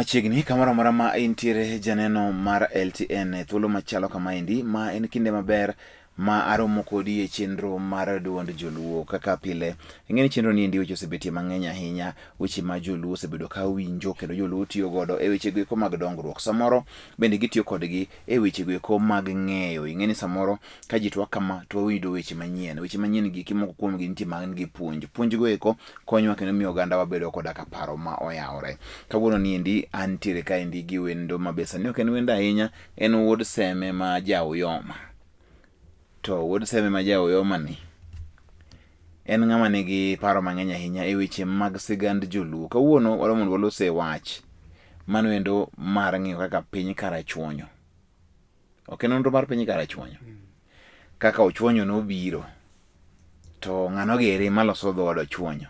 Machiegni kamoro amora ma intiere janeno mar LTN e thuolo machalo kamaendi ma en kinde maber ma aromo kodi e chenro mar duond joluo kaka pile ing'e ni chenro ni endi weche osebetie mang'eny ahinya weche ma joluo osebedo ka winjo kendo joluo tiyo godo e weche goeko mag dongruok samoro bende gitiyo kodgi e weche goeko mag ng'eyo ing'e ni samoro ka ji twak kama to wayudo weche manyien weche manyien gi moko kuomgi nitie man gi puonj puonj go eko konyowa kendo miyo oganda wabedo koda ka paro ma oyawore kawuono ni endi antiere kaendi gi wendo ma be sani ok en wendo ahinya en wuod Seme ma ja Uyoma to wuod Seme ma ja Uyoma ni en ng'ama nigi paro mang'eny ahinya e weche mag sigand joluo. Kawuono wadwa mondo walos e wach mano endo mar ng'iyo kaka piny Karachuonyo. Ok en nonro mar piny Karachuonyo. Kaka Ochuonyo nobiro to ng'ano giri maloso dhood Ochuonyo.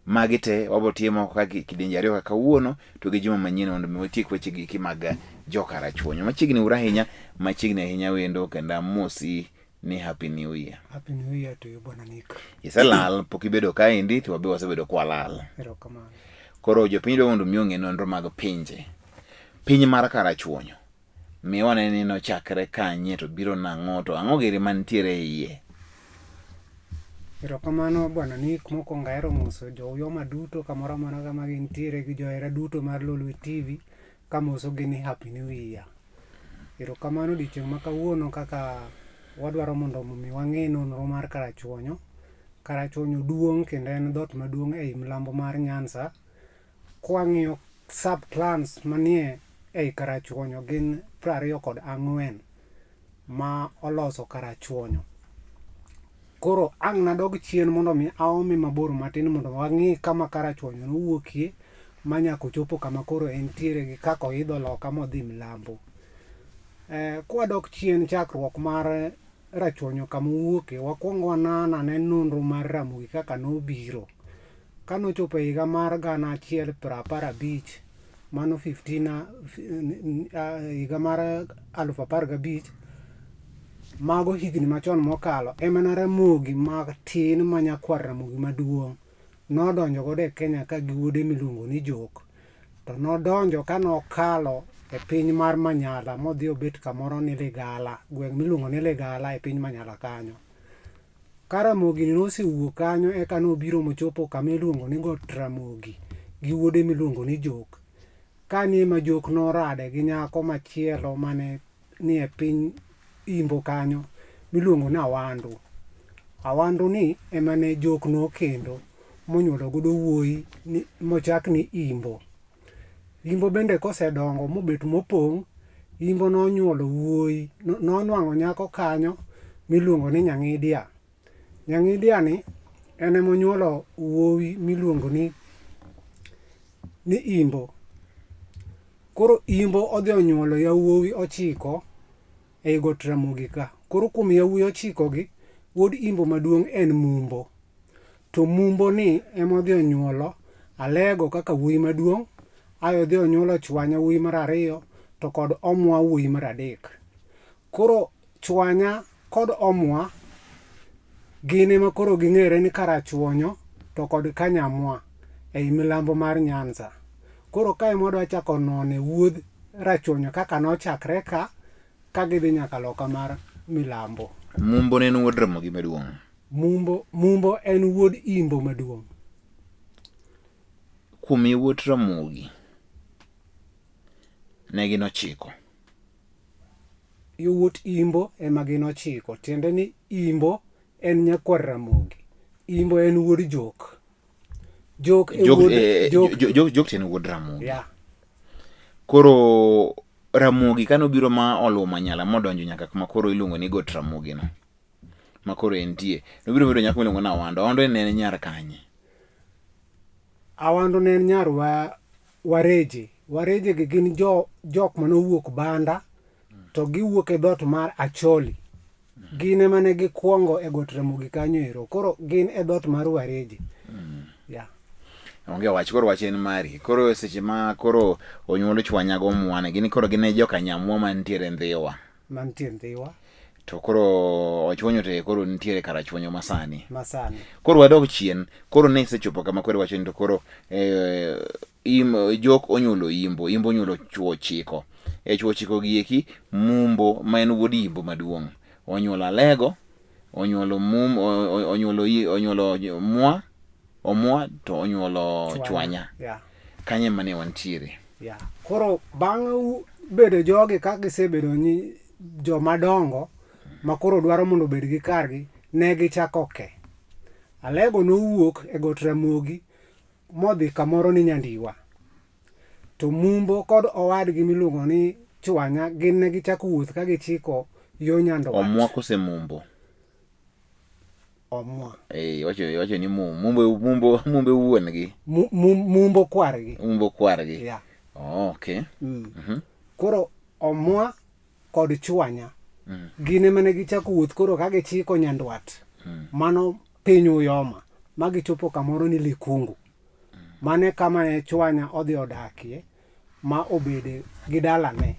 Magi te wabo timo kaka kidienje ariyo kaka kawuono to gi juma manyien mondo mi watiek weche gi eki mag jo Karachuonyo. Machiegni uru ahinya, machiegni ahinya wendo kendo amosi ni happy new year. Happy new year to you Bwana Nick. Iselal pok ibedo kaendi to wabe wasebedo kwalal. Erokamano. Koro jopiny dwa mondo mi ong'e nonro mag pinje. Piny mar Karachuonyo miwa ne ni nochakre kanye to biro nang'o to ang'o giri mantiere e iye. Erokamano Bwana Nick, mokwongo ahero moso jo Uyoma duto kamoro amora kama gintiere gi johera duto mar Lolwe TV kamosogi ni Happy New Year. Erokamano odiochieng' ma kawuono kaka wadwaro mondo mi wang'e nonro mar Karachuonyo. Karachuonyo duong' kendo en dhoot maduong' ei milambo mar Nyanza. Kwang'iyo sub clans manie ei Karachuonyo gin 24 ma oloso Karachuonyo. Koro ang' nadog chien mondo mi aome mabor matin mondo wang'i kama Karachuonyo nowuokie ma nyaka ochopo kama koro entiere gi kaka oidho loka modhi milambo. Kwadok chien chakruok mar Rachuonyo kama owuokie, wakwong wanon ane nonro mar Ramogi kaka nobiro. Kanochopo e higa mar gana achiel prapar abich, mano fifteen higa mar aluf apar gabich, mago higni machon mokalo, ema Ramogi matin ma nyakwar Ramogi maduong' nodonjo godo e Kenya ka gi wuode miluongo ni Jok. To nodonjo ka nokalo e piny mar Manyala modhi obet kamoro ni Ligala, gweng' miluongo ni Ligala e piny Manyala kanyo. Ka Ramogi nosewuok kanyo eka nobiro mochopo kama iluongo ni Got Ramogi gi wuode miluongo ni Jok. Kanyo ema Jok norade gi nyako machielo mane nie piny Imbo kanyo miluongo ni Awandu. Awandu ni ema ne Jok nokendo monyuolo godo wuoyi mochak ni Imbo. Imbo bende kosedongo mobet mopong', Imbo nonyuolo wuoyi, nonwang'o nyako kanyo miluongo ni Nyang'idia. Nyang'idia ni en emonyuolo wuowi miluongo ni Imbo. Koro Imbo odhi onyuolo yawuowi ochiko ei got Ramogi ka. Koro kuom yawuowi ochikogi, wuod Imbo maduong' en Mumbo. To Mumbo ni ema odhi onyuolo Alego kaka wuoyi maduong', ae odhi onyuolo Chwanya wuoyi mar ariyo, to kod Omwa wuoyi mar adek. Koro Chwanya kod Omwa gin ema koro ging'ere ni Karachuonyo to kod Kanyamwa ei milambo mar Nyanza. Koro ka ema wadwa chako none wuodh Rachuonyo kaka nochakre ka, ka gidhi nyaka loka mar milambo. Mumbo ne en wuod Ramogi maduong'. Mumbo en wuod Imbo maduong'. Kuom yawuot Ramogi ne gin ochiko. Yawuot Imbo ema gin ochiko, tiende ni Imbo en nyakwar Ramogi. Imbo en wuod Jok. Jok e wuod Jok, Jok to en wuod Ramogi. Yeah. Koro Ramogi kane obiro ma oluwo Manyala modonjo nyaka kuma koro iluongo ni Got Ramogi no. Ma koro entie. Nobiro bedo nyako miluongo ni Awando. Awando ne en nyar kanye? Awando ne en nyar wa, Wareje. Wareje gi gin jo, jok mane owuok Banda to giwuok e dhoot mar Acholi. Gin ema ne gikwongo e Got Ramogi kanyo ero. Koro gin e dhoot mar Wareje. Yeah. Onge wach, koro wach en mari. Koro seche ma koro onyuol Chwanya go Mwane, gin koro gin e joka Nyamwa mantiere Ndhiwa. Mantie Ndhiwa. To koro Ochuonyo to koro nitiere Karachuonyo masani. Masani. Koro wadog chien, koro ne isechopo kama koro iwacho ni to koro Im, Jok onyuolo Imbo, Imbo onyuolo chwo ochiko. E chwo ochiko gi eki, Mumbo ma en wuod Imbo maduong' onyuolo Alego, onyuolo Mum, onyuolo onyuolo Mwa, Omwa to onyuolo Chwanya. Yeah. Kanyo ema ne wantiere. Yeah. Koro bang' bedo jogi ka gisebedo nyi joma dongo ma koro dwaro mondo obed gi kargi, ne gichako ke. Alego nowuok e got Ramogi modhi kamoro ni Nyandiwa. To Mumbo kod owadgi miluongo ni Chwanya gin ne gichako wuoth ka gichiko yo Nyandwat. Omwa kose Mumbo? Omwa. Eh, iwacho ni Mumbo, Mumbo, Mumbo wuon gi. Mumbo kwargi. Mumbo kwargi. Yeah. Oh, okay. Koro Omwa kod Chwanya gin ema ne gichako wuoth koro ka gichiko Nyandwat. Mano piny Uyoma ma gichopo kamoro ni Likungu. Mano e kama ne Chwanya odhi odakie ma obede gi dalane.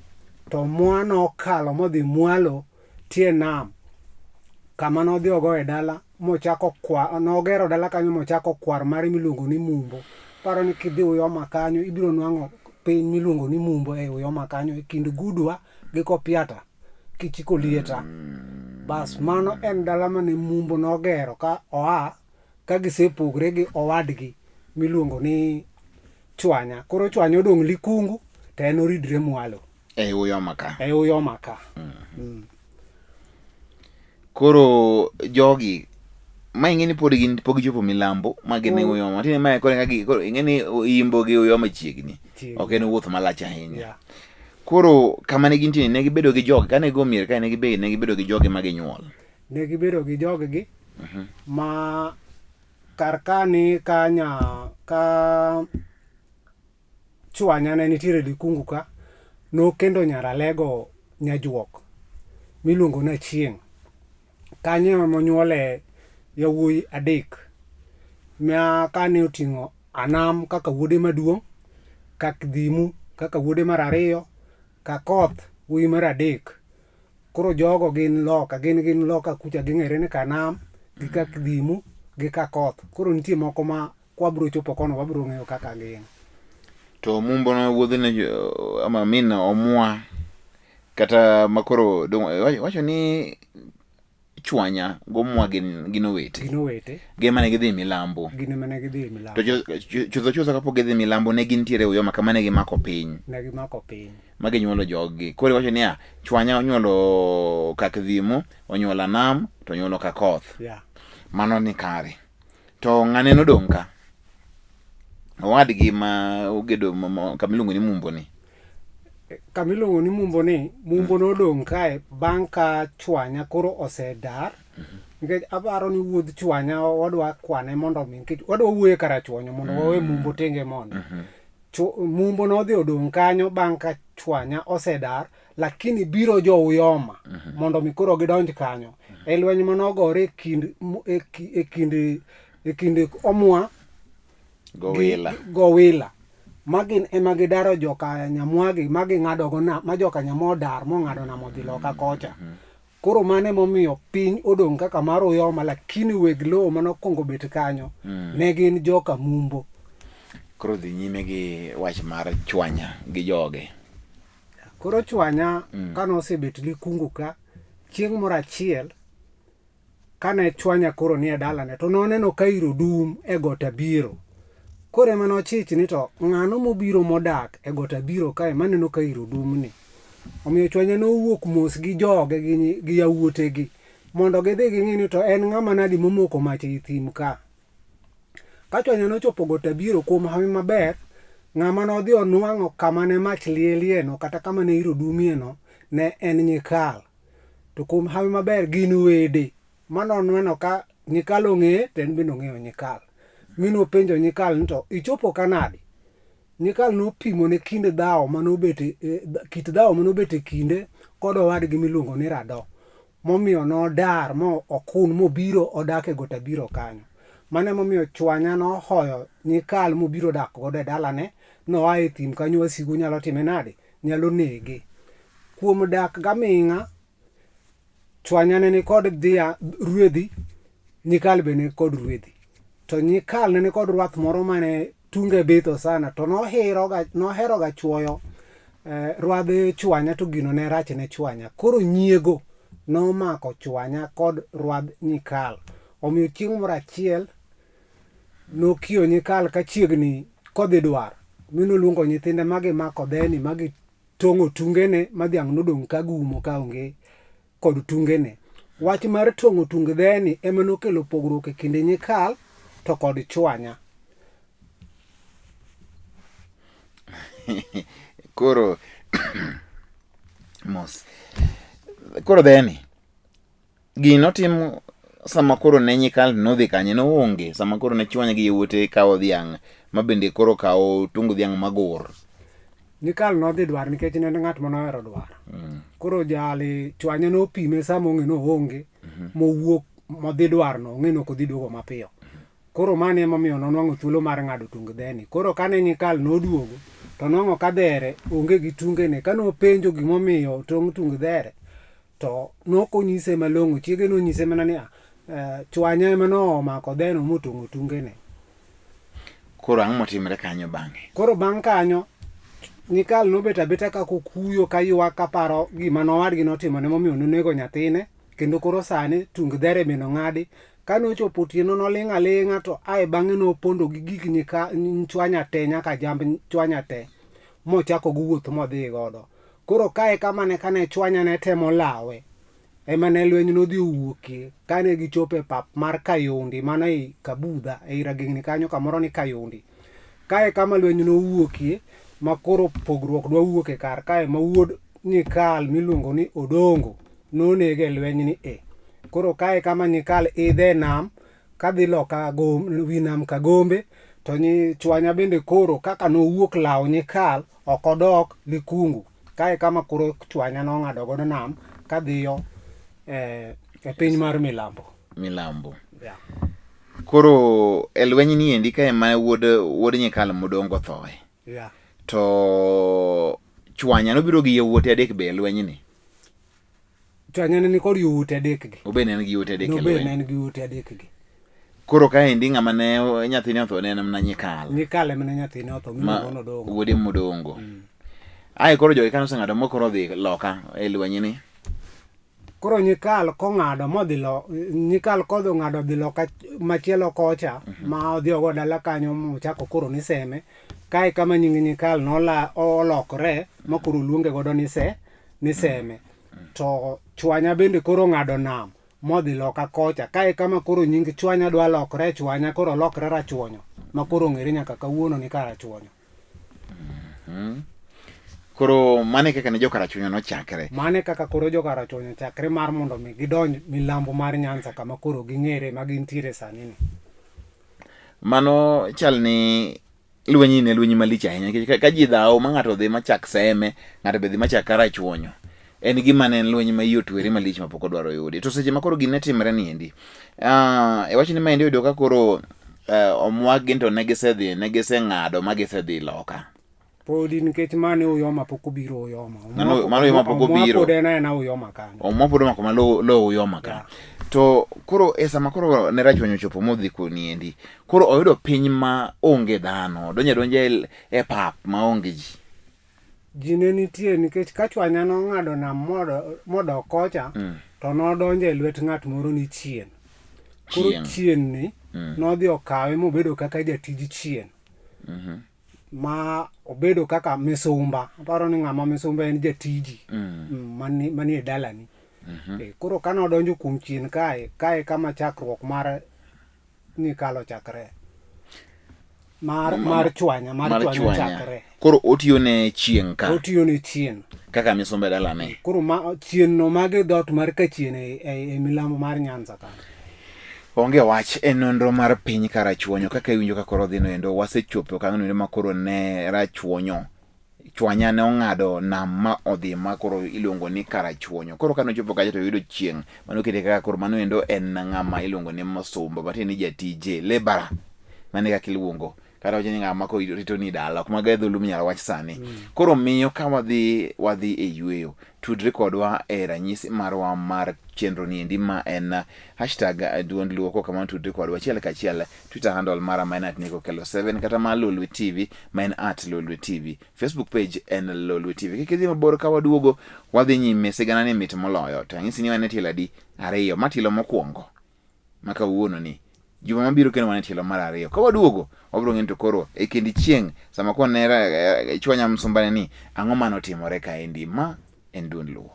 To Mwa nokalo modhi mwalo tie nam kama nodhi ogoye dala mochako kwa nogero dala kanyo mochako kwar mare miluongo ni Mumbo. Aparo ni kidhi Uyoma kanyo ibiro nwang'o piny miluongo ni Mumbo e Uyoma kanyo e kind Gudwa gi Kopiata kichiko Lieta. Bas mano en dala mane Mumbo nogero ka oa ka gisepogre gi owadgi miluongo ni Chwanya. Koro Chwanya odong' Likungu to en oridre mwalo. E Uyoma ka. E Uyoma ka. Koro jogi ma ing'e ni pod gin pok gichopo milambo ma gin e Uyoma. Tinde mae koro eka koro ing'e ni Imbo gi Uyoma chiegni. Chiegni. Ok en wuoth malach ahinya. Yeah. Koro kama ne gintie ne gibedo gi jogi kane gigo mier kae ne gibedo ne gibedo gi jogi ma ginyuol. Ne gibedo gi joggi ma kar ka ni ka nya ka Chwanya ne nitiere Likungu ka, nokendo nyar Alego Nyajuok miluongo ni Achieng'. Kanyo ema onyuole yawuoyi adek ma kane oting'o Anam kaka wuode maduong', Kakdhimu kaka wuode mar ariyo, Kakoth wuoyi mar adek. Koro jogo gin loka, gin gin loka kucha ging'ere ni Kanam gi Kakdhimu gi Kakoth. Koro nitie moko ma kwabro chopo kono wabro ng'eyo kaka gin. To Mumbo no wuodhe ne ama min Omwa kata makoro wacho ni Chwanya gomwa gin gin owete. Gin owete. Gin mane gidhi milambo. Gin mane gidhi milambo. To chutho chutho kapok gidhi milambo ne gintiere Uyoma kama ne gimako piny. Ne gimako piny. Ma ginyuolo joggi. Koro iwacho niya, Chwanya onyuolo Kakdhimu, onyuolo Anam, to onyuolo Kakoth. Yeah. Mano ni kare. To ng'ane nodong' ka? Owadgi ma ogedo kama iluongo ni Mumbo ni. Kama iluongo ni Mumbo ni, Mumbo nodong' kae bang' ka Chwanya koro osedar. Nikech aparo ni wuodh Chwanya wadwa kwane mondo mi nikech wadwa wuoyo e Karachuonyo mondo wawe Mumbo tenge mondi. Mumbo nodhi odong' kanyo bang' ka Chwanya osedar lakini biro jo Uyoma mondo mi koro gidonj kanyo. E lweny mane ogore e kind e kind e kind Omwa Gowila. Gowila. Ma gin ema gidaro joka Nyamwagi ma ging'ado go nam, ma joka Nyamwa odar mong'ado nam odhi loka kocha. Koro mano emomiyo piny odong' kaka mar Uyoma lakini weg lowo mane okwongo bet kanyo ne gin joka Mumbo. Koro dhi nyime gi wach mar Chwanya gi joge. Koro Chwanya kane osebet Likungu ka, chieng' moro achiel kane Chwanya koro nie dalane to noneno ka iro dum e got Abiro. Koro ema nochich ni to ng'ano mobiro modak e got Abiro kae maneno ka iro dum ni. Omiyo Chwanya nowuok mos gi joge gi yawuotegi mondo gidhi ging'i ni to en ng'ama nadi momoko mach ei thim ka. Ka Chwanya nochopo got Abiro kuom hawi maber, ng'ama nodhi onwang'o kama ne mach lielie no kata kama ne iro dumie no ne en Nyikal. To kuom hawi maber gin wede ma noneno ka Nyikal ong'eye to en bende ong'eyo Nyikal. Mi nopenjo Nyikal ni to ichopo ka nadi? Nyikal nopimone kind dhawo manobet e, kit dhawo manobet e kinde kod owadgi miluongo ni Rado. Momiyo nodar mo okun mobiro odak e got Abiro kanyo. Mano emomiyo Chwanya nohoyo Nyikal mobiro dak godo e dalane, noa e thim kanyo wasigu nyalo time nade? Nyalo nege. Kuom dak gaming'a, Chwanya ne nikod dhia, ruedhi, Nyikal be ne kod ruedhi. To Nyikal ne nikod rwath moro mane tunge bitho sana to noheroga noheroga chuoyo eh, rwadh chwanya to gino ne rach ne chwanya. Koro nyiego nomako chwanya kod rwadh nyikal. Omiyo chieng' moro achiel nokiyo nyikal ka chiegni kodhi dwar mi noluongo nyithinde ma gimako dheni ma gitong'o tungene ma dhiang' nodong' ka gumo ka onge kod tungene. Wach mar tong'o tung dheni ema nokelo pogruok e kind nyikal to kod chwanya. Koro mos. Koro dheni gini notim sama koro ne nyikal nodhi kanye noonge sama koro ne chwanya gi yawuote kawo dhiang' ma bende koro kawo tung dhiang' magor. Nyikal nodhi dwar nikech ne en ng'at mane ohero dwar. Koro jali chwanya nopime sama ong'e ni oonge mowuok modhi dwar no ong'e ni ok odhi duogo mapiyo. Koro mano emomiyo nonwang'o thuolo mar ng'ado tung dheni. Koro kane Nyikal noduogo, to nonwang'o ka dhere onge gi tungene. Kane openjo gimomiyo otong' tung dhere, to nokonyise malong'o. Chiege nonyise mana ni ah, chwanya ema nomako dheno motong'o tungene. Koro ang'o motimre kanyo bang'e? Koro bang' kanyo, Nyikal nobet abeta ka kokuyo ka ywak kaparo gima nowadgi notimone momiyo nonego nyathine kendo koro sani tung dhere bende ong'adi. Kane ochopo otieno noling' aling'a to ae bang'e nopondo gi gik nyika chwanya te nyaka jamb chwanya te mochako go wuoth modhi godo. Koro kae kama ne kane chwanya ne temo lawe ema ne lweny nodhi owuokie kane gichopo e pap mar Kayundi mano ei Kabudha ei Rageng'ni kanyo kamoro ni Kayundi. Kae kama lweny nowuokie ma koro pogruok dwa wuok e kar kae ma wuod Nyikal miluongo ni Odongo noneg e lweny ni e. Koro kae kama Nyikal idhe e nam kadhi loka wi nam Kagombe to nyi Chwanya bende koro kaka nowuok lawo Nyikal ok odok Likungu. Kae kama koro Chwanya nong'ado godo nam kadhiyo e, e piny mar Milambo. Milambo. Yeah. Koro e lweny ni endi kae ma wuod wuod Nyikal modongo thoe. Yeah. To Chwanya nobiro gi yawuote adek be e lweny ni. Chwanya ne nikod yawuote adek gi. Obe ne en gi yawuote adek e Nobe lweny. ne en gi yawuote adek gi. Koro kaendi ng'ama ne nyathine otho ne en mana Nyikal. Nyikal ema ne nyathine otho Ma miluongo ni Odongo. wuode modongo. Ae koro jogi kane oseng'ado mokoro odhi loka e lweny ni. Koro Nyikal kong'ado modhi lo Nyikal kodhi ong'ado odhi loka machielo kocha ma odhi ogo dala kanyo mochako koro ni Seme. Kae kama nying Nyikal nola olokore ma koro oluonge godo ni se ni Seme. To Chwanya bende koro ong'ado nam modhi loka kocha. Kae kama koro nying Chwanya dwa lokre Chwanya koro olokre Rachuonyo ma koro ong'ere nyaka kawuono ni Karachuonyo. Koro mano e kaka ne jo Karachuonyo nochakre. Mano e kaka koro jo Karachuonyo chakre mar mondo mi gidonj milambo mar Nyanza kama koro ging'ere ma gintiere sani ni. Mano chal ni lweny ni ne lweny malich ahinya nikech ka ji dhawo ma ng'ato dhi machak Seme, ng'ato be dhi machak Karachuonyo. En gima ne en lweny ma iye otwere malich ma pok odwaro yudi. To seche ma koro gini ne timre ni endi, e wach ni maendi oyudo ka koro omwak gin to ne gisedhi, ne giseng'ado ma gisedhi loka. Podi nikech mane Uyoma pok obiro Uyoma. Mano Uyoma pok obiro. Omwa pod en aena Uyoma kanyo. Omwa pod omako ma lo Uyoma ka. Yeah. To koro e sama koro ne Rachuonyo ochopo modhi koni endi, koro oyudo piny ma onge dhano, donjo adonja e, e pap ma onge ji. Ji ne nitie nikech ka Chwanya nong'ado nam modok kocha to nodonjo e lwet ng'at moro ni chien. Koro Chieng'. chien ni nodhi okawe mobedo kaka jatij chien. Ma obedo kaka misumba. Aparo ni ng'ama misumba en jatiji manie dalani. Koro kane odonjo kuom chien kae, kae kama chakruok mar Nyikal ochakre. Mar, mar chwanya, mar, Mar chwanya chwanya. ochakre. Koro otiyo ne chieng' ka Otiyo ne chien. kaka misumba e dalane. Koro ma, chien no mage dhoot mar kachien e, e, e milambo mar Nyanza kanyo. Onge wach e nonro mar piny Karachuonyo kaka iwinjo ka koro dhino endo wasechopo e okang' no endo ma koro ne Rachuonyo Chwanya ne ong'ado nam ma odhi ma koro iluongo ni Karachuonyo. Koro kane ochopo kacha to oyudo chieng' mano kete kaka koro mano endo en ng'ama iluongo ni mosumba matiende ni jatije labourer. Mano e kaka iluongo. Kata wacho ni ng'ama ko rito ni dala, ok mago e dholuo minyalo wach sani. Koro miyo ka wadhi wadhi e yueyo, tudri kodwa e ranyisi marwa mar chenro ni endi ma en hashtag duond luo koka mano tudri kodwa achiel kachiel Twitter handle mara ma en at Nico Okello 7 kata mar Lolwe TV ma en at Lolwe TV. Facebook page en Lolwe TV. Kik idhi mabor ka waduogo wadhi nyime sigana ni mit moloyo. To anyisi ni wan e tielo adi? Ariyo. Ma tielo mokwongo ma kawuono ni. Juma mabiro kendo wan e tielo mar ariyo. Ka waduogo wabiro ng'eyo to koro e kind chieng' sama kone chwanya msumbane ni ang'o mane otimore kaendi. Ma en duond Luo.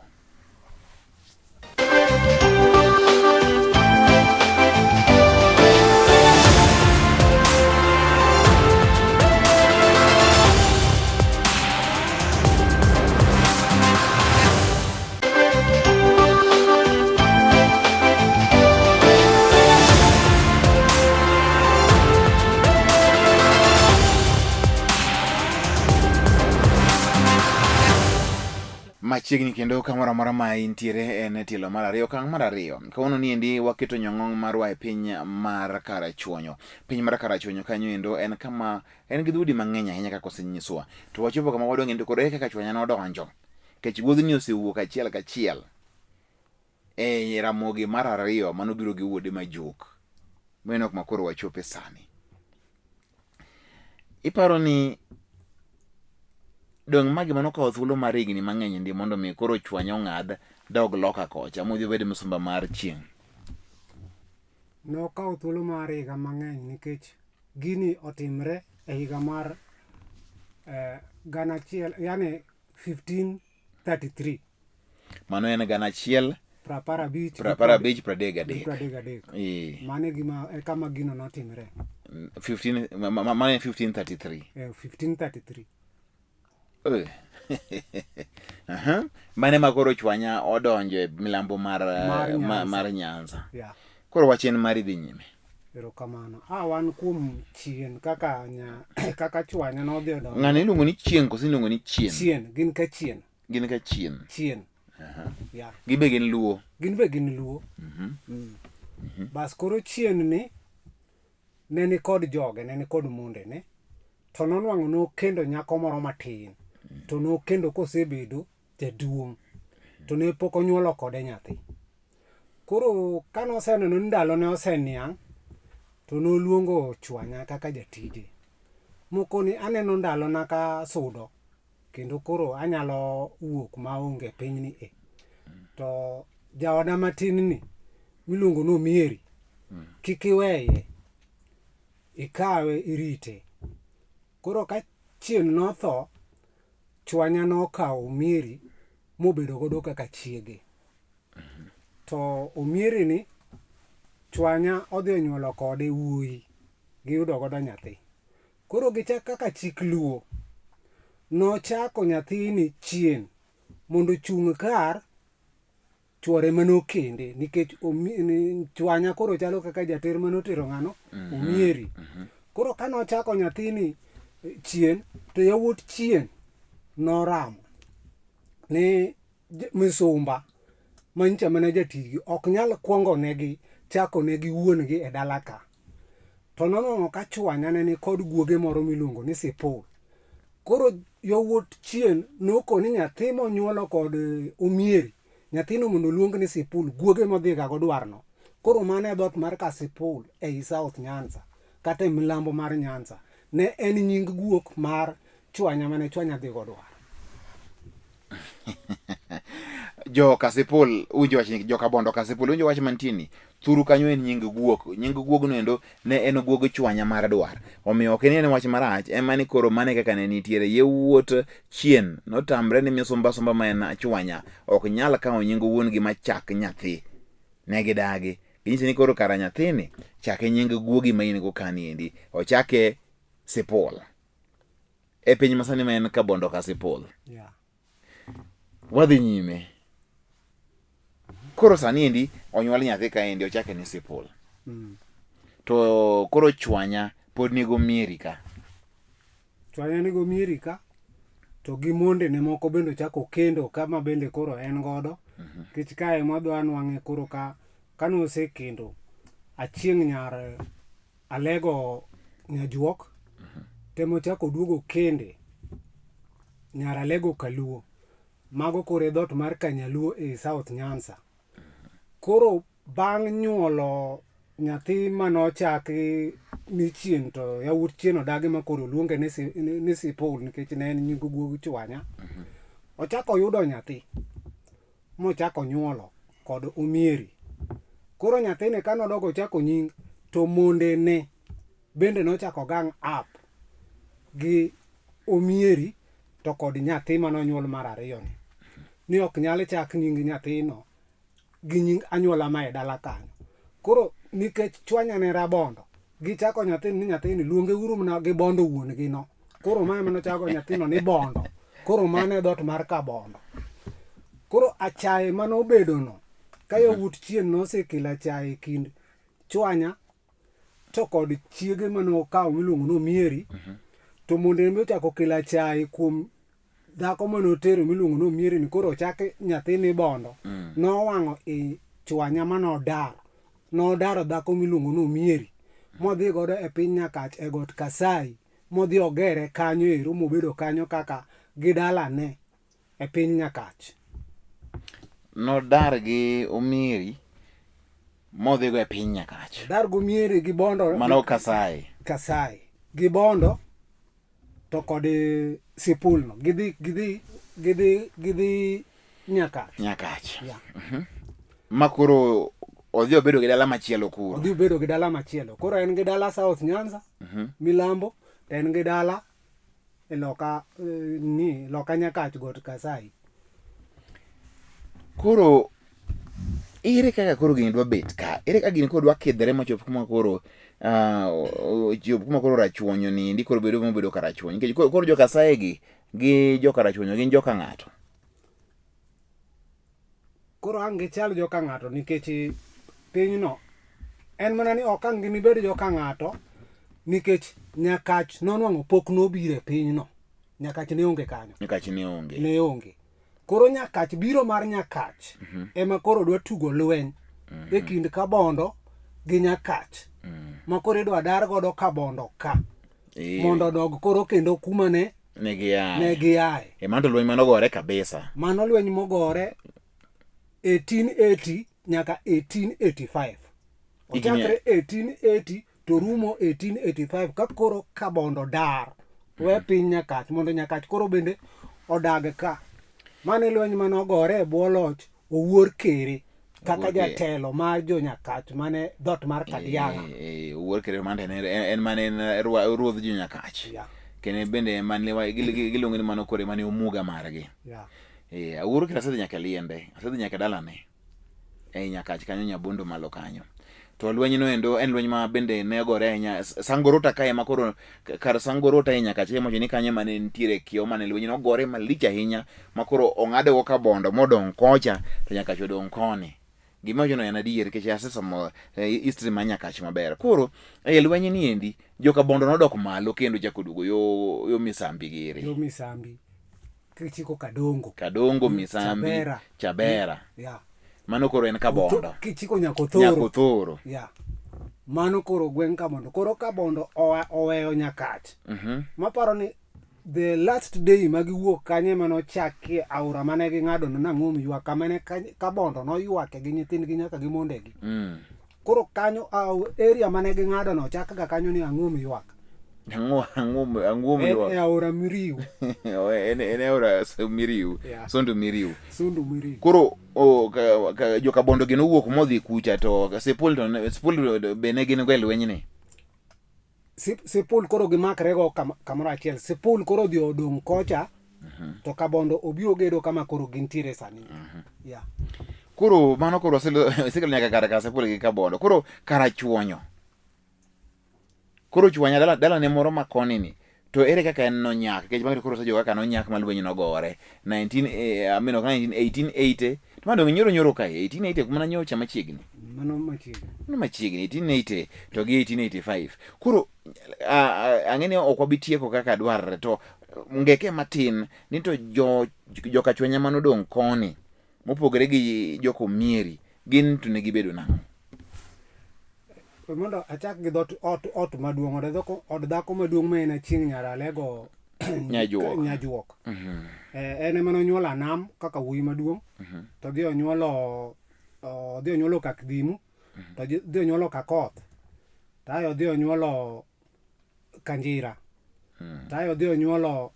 Machiegni kendo kamoro amora ma intiere en tielo mar ariyo, okang' mar ariyo. Kawuono ni endi waketo nyong'ong' marwa e piny mar Karachuonyo. Piny mar Karachuonyo kanyo endo en kama en gi dhoudi mang'eny ahinya kaka osenyiswa. To wachopo kama wadwa ng'eyo to koro ere kaka chwanya nodonjo. Nikech wuodhni osewuok achiel kachiel e Ramogi mar ariyo manobiro gi wuode Majuk. Mano kuma koro wachope sani. Iparo ni dong' ma gima nokawo thuolo mar higni mang'eny ndi mondo mi koro chwanya ong'ad dog loka kocha modhi obed misumba mar chieng'? Nokawo thuolo mar higa mang'eny nikech gini otimre e higa mar gana achiel yani 1533. Mano en gana achiel prapar abich prapar abich pradek gadek. Pradek gadek. Ee. Mano e gima e kama gino notimre. 15 mano en 1533. 1533. Eh. Aha. Mano ema koro chwanya odonjo e milambo mar Mar Nyanza. mar Nyanza. Yeah. Koro wach en mari dhi nyime. Erokamano. Ah, wan kuom chien kaka nya kaka chwanya nodhi odonjo. Ng'ano iluongo ni chieng' koso iluongo ni chien? Chien, gin ka chien. Gin ka chien. Chien. Yeah. Gin be gin Luo. Gin be gin Luo. Mm. Bas koro chien ni ne ni kod joge, ne ni kod mondene. To nonwang'o nokendo nyako moro matin. To nokendo kosebedo jaduong'. To ne pok onyuolo kode nyathi. Koro kane oseneno ni ndalone oseniang', to noluongo chwanya kaka jatije. Mokoni aneno ndalona ka sudo. Kendo koro anyalo wuok maonge e pinyni e. To jaoda matin ni miluongo ni Omieri, kik iweye, ikawe irite. Koro ka chieng' notho, chwanya nokawo Omieri mobedo godo kaka chiege. To Omieri ni, chwanya odhi onyuolo kode wuoyi, giyudo godo nyathi. Koro gichak kaka chik Luo, nochako nyathini chien mondo ochung' kar chuore mane okende nikech chwanya koro chalo kaka jater mane otero ng'ano? Omieri. Koro kane ochako nyathini chien, to yawuot chien noramo ni misumba manyicha mana jatijgi ok nyal kuongo negi chako negi wuon gi e dala ka. To noneno ka chwanya ne nikod guoge moro miluongo ni sipul. Koro yawuot chien nokoni nyathi monyuolo kod Omieri, nyathino mondo oluong ni sipul, guoge modhiga go dwarno. Koro mano e dhoot mar Kasipul ei South Nyanza kata e milambo mar Nyanza. Ne en nying guok mar chwanya mane chwanya dhigo dwar. Jo Kasipul, uwinjo wach ni jo Kabondo Kasipul, uwinjo wach mantie ni thuru kanyo en nying guok. Nying guogno endo ne en guog chwanya mar dwar. Omiyo ok en wach marach, ema ni koro mane kaka ne nitiere. Yawuot chien notamre ni misumba sumba ma en chwanya ok nyal kawo nying wuon gi machak nyathi. Ne gidagi. Ginyise ni koro kara nyathini chake nying guogi ma in go kani endi. Ochake Sipul. E piny masani ma en Kabondo Kasipul. Yeah. Wadhi nyime. Koro sani endi onyuol nyathi kaendi ochake ni Sipul. To koro chwanya pod nigo mieri ka. Chwanya nigo mieri ka to gi mondene moko bende ochako okendo ka ma bende koro en godo. Nikech kae ema wadwa nwang'e koro ka kane osekendo Achieng' nyar Alego Nyajuok. Temo chako oduogo kende nyar Alego Kaluo. Mago koro e dhoot mar Kanyaluo ei South Nyanza. Koro bang' nyuolo nyathi manochaki ni chien to yawuot chien odagi ma koro oluonge ni Sipul nikech ne en nying guog chwanya. Ochako oyudo nyathi mochako onyuolo kod Omieri. Koro nyathini kane odok ochako nying to mondene bende nochako gang up gi Omieri to kod nyathi mane onyuol mar ariyo ni. Ni ok nyal chak nying nyathino gi nying anyuola ma e dala kanyo. Koro nikech chwanya ne rabondo, gichako nyathini ni nyathini luonge uru mana gi bondo wuon gi no. Koro ma ema nochako nyathino ni bondo. Koro mano e dhoot mar Kabondo. Koro achaye mane obedono, ka yawuot chien nosekelo achaye e kind chwanya to kod chiege mane okawo miluongo ni Omieri, to monde be ochako okelo achaye kuom dhako mane otero miluongo ni Omieri ni koro ochak nyathi ni Bondo. Nowang'o i chwanya mane odar. Nodaro dhako miluongo ni Omieri modhi godo e piny Nyakach e got Kasai modhi ogere kanyo ero mobedo kanyo kaka gi dalane e piny Nyakach. Nodar gi Omieri modhigo e piny Nyakach. Odar gi Omieri gi Bondo. Mano Kasai. Kasai. Gi Bondo to kod Sipul no. Gidhi gidhi gidhi gidhi Nyakach. Nyakach. Yeah. Ma koro odhi obedo gi dala machielo kuro. Odhi obedo gi dala machielo. Koro en gi dala South Nyanza, Milambo, to en gi dala e loka ni loka Nyakach got Kasai. Koro ere kaka koro gini dwa bet ka? Ere kaka gini koro dwa kidhre machop kuma koro chop kuma koro rachuonyo ni endi koro bedo mobedo karachuonyo. Nikech koro jo Kasai gi gi jo karachuonyo gin joka ng'ato. Koro ang' gichal joka ng'ato nikech pinyno en mana ni ok ang' ginibed joka ng'ato nikech Nyakach nonwang'o pok nobiro e pinyno. Nyakach ne onge kanyo. Nyakach ne onge. Ne onge. Koro Nyakach biro mar Nyakach ema koro dwa tugo lweny e kind Kabondo gi Nyakach. Ma koro idwa dar godo Kabondo ka mondo odog koro kendo kuma ne Ne giaye. ne giaye. E mano to lweny manogore kabisa. Mano lweny mogore 1880 nyaka 1885. Ochakre 1880 to rumo 1885 ka koro Kabondo dar we piny Nyakach mondo Nyakach koro bende odag ka. Mano e lweny mane ogore e bwo loch Owuor Kere kaka jatelo mar jo Nyakach mane dhoot mar Kadiaga. Owuor Kere mane en mane en ruodh jo Nyakach. Kendo bende mane giluongo ni mano kore mane omuga margi. Owuor Kere asedhi nyaka liende, asedhi nyaka dalane. Ei Nyakach kanyo Nyabondo malo kanyo. To lweny no endo en lweny ma bende ne ogore ahinya Sangorota kae ma koro kar Sangorota e Nyakach ema ni kanyo mane nitiere kiewo mane lweny nogore malich ahinya ma koro ong'ade go Kabondo modong' kocha to Nyakach odong' koni. Gima wachono en adier nikech asesomo history mar Nyakach maber. Koro e lweny ni endi joka Bondo nodok malo kendo chako duogo yo Misambi giri. Yo Misambi. Kichiko Kadongo. Kadongo, Misambi, Chabera. Chabera. Yeah. Mano koro en Kabondo. Kichiko Nyakothoro. Nyakothoro. Yeah. Mano koro gweng' Kabondo. Koro Kabondo oweyo Nyakach. Maparo ni the last day ma giwuok kanyo ema nochakie aora mane ging'ado no Nang'om ywak kama ne Kabondo noywake gi nyithindgi nyaka gi mondegi. Koro kanyo area mane ging'ado no ochak ga kanyo ni Ang'om ywak. Ang'o ang'o ang'o En e aora Miriu. En e aora Miriu. Yeah. Sondu Miriu. Sondu Miriu. Koro joka Bondo gi nowuok modhi kucha to Sipul to Sipul be ne gin go e lweny ni. Sipul koro gimakre go kamoro achiel. Sipul koro odhi odong' kocha to Kabondo obiro gedo kama koro gintiere sani. Yeah. Koro mano koro osekelo nyaka kar ka Sipul gi Kabondo. Koro Karachuonyo. Koro chwanya dala dalane moro ma koni ni to ere kaka en nonyak nikech bang'e to koro osejogo kaka nonyak ma lweny nogore 19 I mean, ok 19 1880 to ma dong' nyoro nyoro kae 1880 ok mana nyocha machiegni. Mano machiegni. Mano machiegni 1880 to gi 1885. Koro ang'e ni ok wabi tieko kaka dwarre to ngeke matin ni to jo joka chwanya manodong' koni mopogore gi joka Omieri gin to ne gibedo nang'o? We mondo achak gi dhot ot ot maduong' od dhako od dhako maduong' ma en Achieng' nyar Alego Nyajuok. Nyajuok. Eh, en ema nonyuolo Anam kaka wuoyi maduong' to dhi onyuolo odhi onyuolo Kakdhimu to dhi onyuolo Kakoth to ae odhi onyuolo Kanjira to ae odhi onyuolo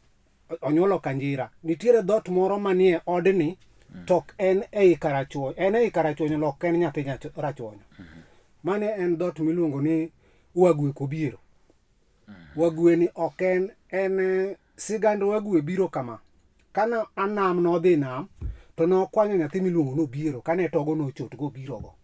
onyuolo Kanjira. Nitiere dhoot moro manie odni to ok en ei Karachuonyo, en ei Karachuonyo to ok en nyathi Rachuonyo. Mane en dhoot miluongo ni Wagwe Kobiero. Wagwe ni ok en en eh, sigand Wagwe biro kama. Kane Anam nodhi nam to nokwanyo nyathi miluongo ni Obiero kane togo nochot gobirogo.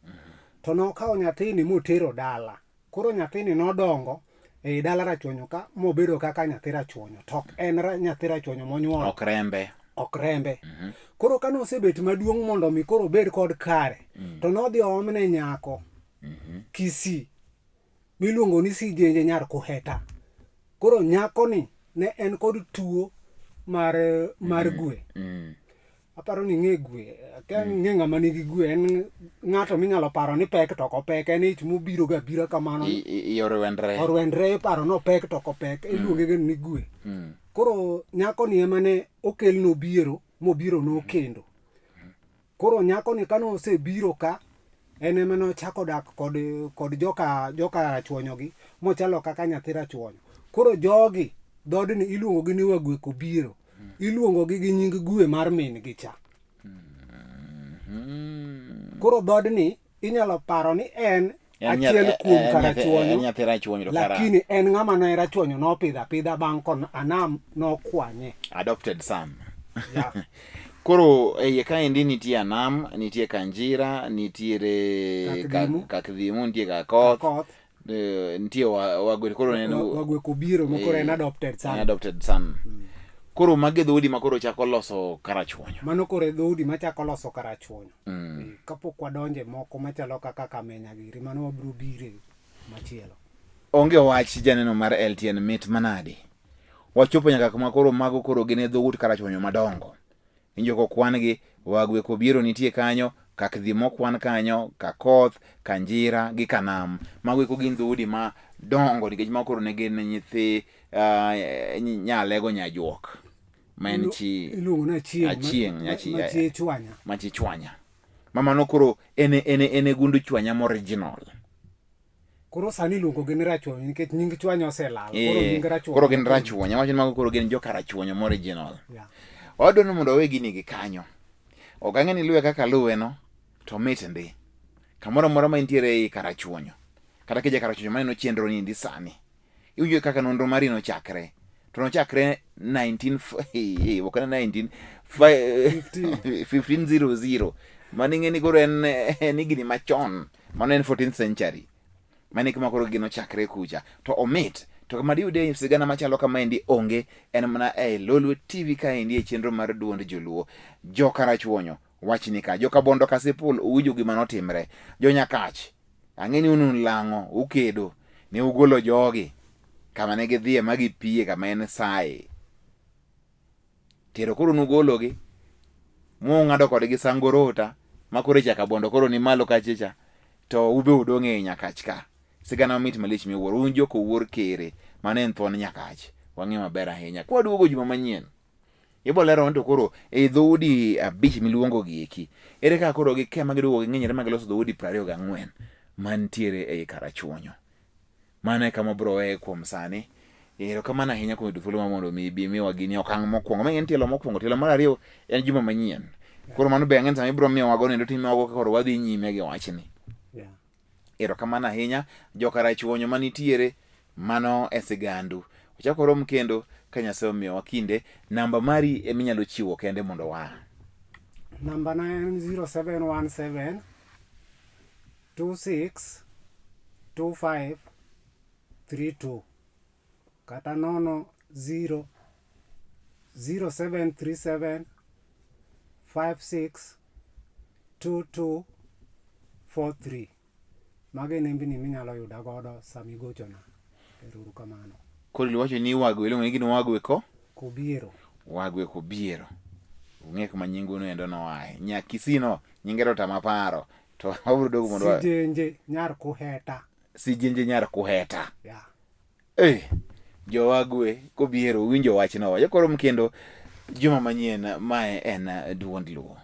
To nokawo nyathini motero dala. Koro nyathini nodongo ei dala Rachuonyo ka mobedo kaka nyathi Rachuonyo to ok en ra, nyathi Rachuonyo monyuolo. Ok rembe. Ok rembe. Koro kane osebet maduong' mondo mi koro obed kod kare to nodhi oomne nyako Kisii miluongo ni Sijenje nyar Kuheta. Koro nyakoni ne en kod tuo mar mar gwe. Aparo ni ing'e gwe. Akia ing'e ng'ama nigi gwe. En ng'ato minyalo paro ni pek to ok opek. En ich mobiro ga abira kamano. Iye orwendre. Orwendre iparo ni opek to ok opek. Iluonge ga ni gwe. Koro nyakoni ema ne okelne Obiero mobiro nokendo. Koro nyakoni kane osebiro ka, en ema nochako dak kod, kod joka, joka Rachuonyogi mochalo kaka nyathi Rachuonyo. Koro jogi, dhoodni iluongogi ni Wagwe Kobiro. Iluongogi gi nying gwe mar min gi cha. Koro dhoodni inyalo paro ni en achiel kuom karachuonyo nyathi rachuonyo to kara lakini en ng'ama ne rachuonyo nopidho apidha bang' kon anam nokwanye adopted son yeah. koro e iye kaendi nitie anam nitie kanjira nitiere Kakdhimu. kakdhimu nitie kakoth Kakoth. nitie wagwe koro en Wagwe Kobiro ma koro en Eh, adopted son. en adopted son koro magi e dhoudi ma koro chako loso karachuonyo Mano koro e dhoudi machako loso karachuonyo. Eh, kapok wadonje moko machalo kaka Kamenya giri, mano wabiro bire machielo. Onge wach janeno mar LTN mit manade. Wachopo nyaka kuma koro mago koro gin e dhout karachuonyo madongo. Winjo kokwan gi, Wagwe Kobiero nitie kanyo, Kakdhi mokwan kanyo, Kakoth, Kanjira gi Kanam. Mago eko gin dhoudi ma dongo nikech mago koro ne gin nyithi uh, Nyalego Nyajuok ma en chi Iluongo ni Achieng'. Achieng', Ma chi Chwanya. Ma chi Chwanya. Ma mano koro en en en gundu Chwanya moriginal. Koro sani iluongo gi ni Rachuonyo nikech nying Chwanya oselal. Koro Eh, nying Rachuonyo. koro gin Rachuonyo. Awacho ni mago koro gin joka Rachuonyo moriginal. Yeah. Wadwa ni mondo wawe gini gi kanyo. Ok ang'e ni luwe kaka luwe no, to mit ndi. Kamoro amora ma intiere ei Karachuonyo, kata kija Karachuonyo maneno chenro ni ndi sani, iwinjo kaka nonro mari nochakre. To nochakre 19 eh, ok en 19 1500. Mano ing'e ni koro en en higni machon. Mano en 14th century. Mano e kuma koro gino chakre kucha. To omit. To kama diyude sigana machalo kamaendi onge en mana e Lolwe TV kaendi e chenro mar duond joluo. Joka Rachuonyo wachni ka. Joka Bondo Kasipul uwinjo gima notimre. Jo Nyakach ang'e ni un lang'o ukedo ne ugolo jogi kama ne gidhiye ma gipiye kama en saye. Tero koro nugologi mung'ado kodgi sangorota ma koro ichaka bondo koro ni malo kachicha to ube udong' ei Nyakach ka. Sigana mamit malich miwuoro. Un jok owuor kere mano en thuon Nyakach. Wang'e maber ahinya. Kwaduogo juma manyien ibo lero ni to koro e dhoudi abich miluongo gi eki ere kaka koro gike ma giduogo ging'inyre ma giloso dhoudi 24 mantiere ei Karachuonyo. Mano e kama wabiro weye kuom sani. Erokamano ahinya kuom yudo thuolo mar mondo mi ibi imiwa gini okang' mokwongo. Ma en tielo mokwongo, tielo mar ariyo en juma manyien. Koro mano be ang'e ni sama ibiro miyowago nendo timiyowago kaka koro wadhi nyime gi wachni. Yeah. Erokamano ahinya jokarachuonyo manitiere, mano e sigandu. Wachak warom kendo ka Nyasaye omiyowa kinde. Namba mari eminyalo chiwo kende mondo wa. Namba na en 0717 26 25 32 kata nono 0 0737 56 22 43. Mago e nembni minyalo yuda godo sama igochona. Ero uru kamano. Koro iwacho ni Wagwe iluongo ni gin Wagwe ko? Kobiero. Wagwe Kobiero. Ung'e kuma nyingu no endo noaye. Nyakisino nyinge to tama paro. To wabiro duogo mondo Sijenje nyar Kuheta. Sijenje nyar Kuheta. Yeah. Eh, jowagwe kobiero winjo wachno. Wajokorom kendo juma manyien mae en duond Luo.